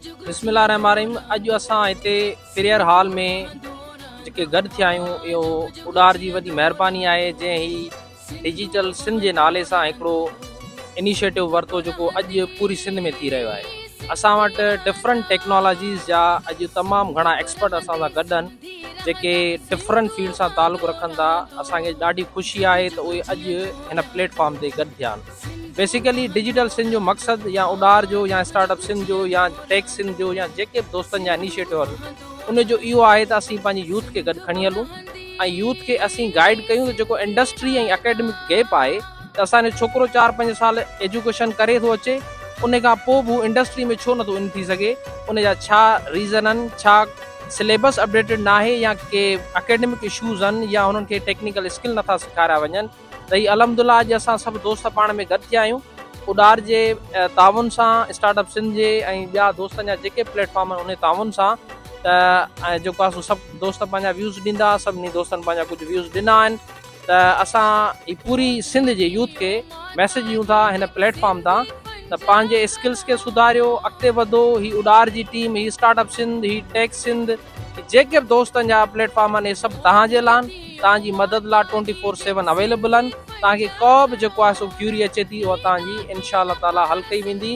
بسم الله الرحمٰن الرحيم اڄ اسان هتي پريئر هال ۾ جيڪي گڏ ٿيا آهيون اهو اڏار جي وڏي مهرباني آهي جنهن هي ڊجيٽل سنڌ جي نالي سان هڪڙو انيشيٽو ورتو جيڪو اڄ پوري سنڌ ۾ ٿي رهيو آهي. اسان وٽ ڊفرنٽ ٽيڪنالاجيز جا اڄ تمام گهڻا ايڪسپرٽ اسان سان گڏ آهن جيڪي ڊفرنٽ فيلڊ سان تعلق رکن ٿا. اسان کي ڏاڍي خوشي آهي ته اهي اڄ هن پليٽ فارم تي گڏ ٿيا آهن. بيسيڪلي ڊجيٽل سنڌ جو مقصد يا اڏار جو يا اسٽارٽ اپ سنڌ جو يا ٽيڪ سنڌ جو يا جيڪي به دوستن جا انيشيٽو آهن ان جو اهو آهي ته اسين پنهنجي يوٿ کي گڏ کڻي هلون ۽ يوٿ کي اسين گائيڊ ڪيون ته جيڪو انڊسٽري ۽ اڪيڊمڪ گيپ آهي ته اسان جو ڇوڪرو چار پنج سال ايجوڪيشن ڪري ٿو اچي ان کان پوء به هو انڊسٽري ۾ ڇو نٿو ان ٿي سگهي ان جا ڇا ريزن آهن، ڇا سليبس اپڊيٽيڊ ناهي يا ڪي اڪيڊمڪ اشوز آهن يا هنن کي ٽيڪنيڪل اسڪل نٿا سيکاريا وڃن. ته هي الحمدلله اڄ اسان سڀ دوست پاڻ ۾ گڏ ٿيا آهيون اڏار جي تعاون سان اسٽارٽ اپ سنڌ جي ۽ ٻيا دوستن جا جيڪي پليٽ فارم آهن انهي تعاون سان ته ۽ جيڪو آهي سو سڀ دوست پنهنجا ويوز ڏيندا سڀني دوستن پنهنجا ڪجهه ويوز ڏنا آهن ته اسان هي پوري سنڌ جي يوٿ کي ميسيج ڏيون ٿا هن پليٽ فارم تان ته پنهنجي اسڪلس کي سڌاريو اڳتي وڌو هي اڏار جي ٽيم هي اسٽارٽ اپ سنڌ هي ٽيڪ سنڌ جيڪي به دوستن جا پليٽ فارم آهن اهي سڀ توهان جي لاء آهن توهان جي مدد لاء ٽوئنٽي فور سيون اويليبل آهن توهان کي ڪا به جيڪو آهي سو ڪيوري اچي ٿي اها توهان جي انشاء الله تعالي حل ڪئي ويندي.